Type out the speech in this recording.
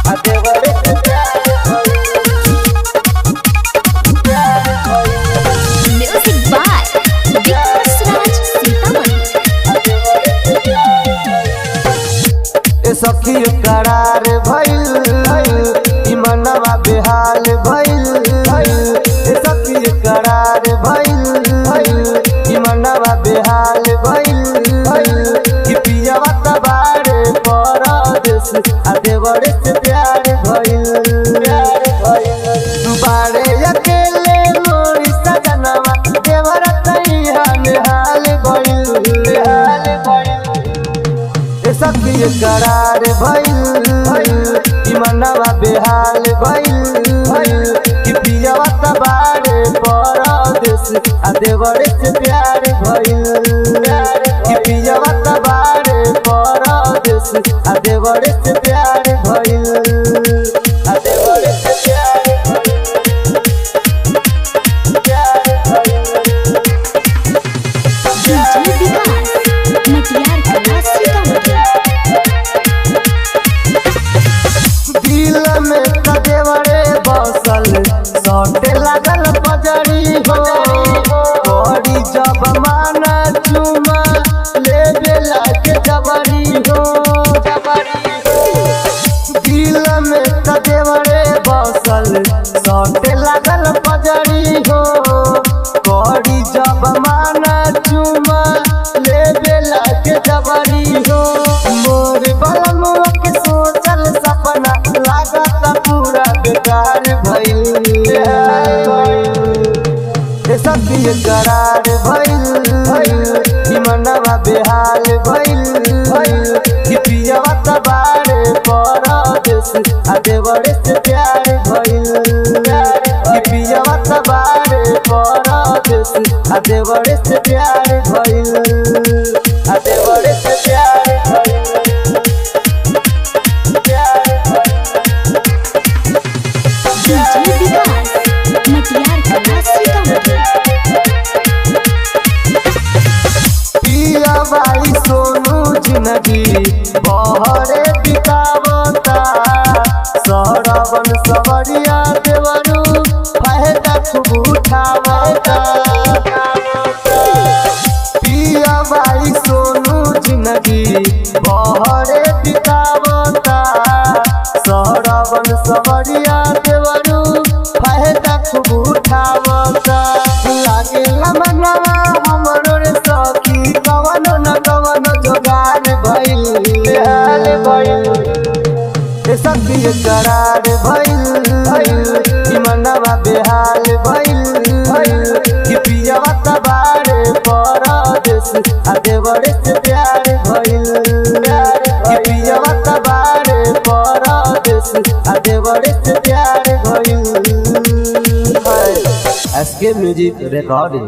आ देवरे से प्यार भइल प्यार भइल म्यूजिक बाय विकास राज सीतामढ़ी। ए सखी करार भइल ई मनवा बेहाल भइल। ए सखी करार भइल ई मनवा बेहाल भइल। ई पियवा तबारे परदेस आ देवरे से प्यार भइल प्यार भइल। बाड़े अकेले मोरी सजनवा देवरा तैहा निहाल भइल हाल भइल। ए सखी करार भइल ई मनवा बेहाल भइल। कि पियवा तबारे परदेस आ देवरे से प्यार भइल। कि पियवा तबारे परदेस आ देवरे से प्यार भइल आ देवरे से प्यार भइल प्यार भइल। डीजे विकास मटियार कला सीतामढ़ी। दिल में त देवरे बसल सटे लागल पजरी हो। बड़ी जब माना चुमा लेबे लागे जबरी हो। दिल में त देवरे बसल सटे लागल पजरी हो। बड़ी जब माना चुमा लेबे लागे जबरी हो। मोर बलमुआ के सोचल सपना लागत पूरा बेकार भइल। ए सखी करार भइल ई मनवा बेहाल भइल। कि पियवा तबारे परदेस आ देवरे से प्यार भइल। कि पियवा तबारे परदेस आ देवरे से प्यार भइल आ देवरे से प्यार भइल प्यार भइल। डीजे विकास मटियार कला सीतामढ़ी। पिया बाई सोनू जिंदगी बहरे बितावता। सरवन सवरिया देवरू फायदा खूब उठावता। पिया बाई सोनू जिंदगी बहरे बितावता। सरवन सवरिया देवरू फायदा खूब उठावता। लागे मनवा हमरो रे सखी कवनो न कवनो जोगार भइल भइल। ए सखी करार भइल ई मनवा बेहाल भइल। कि पियवा तबारे परदेस आ देवरे से प्यार भइल। कि पियवा तबारे परदेस आ देवरे से प्यार भइल। SK music recording.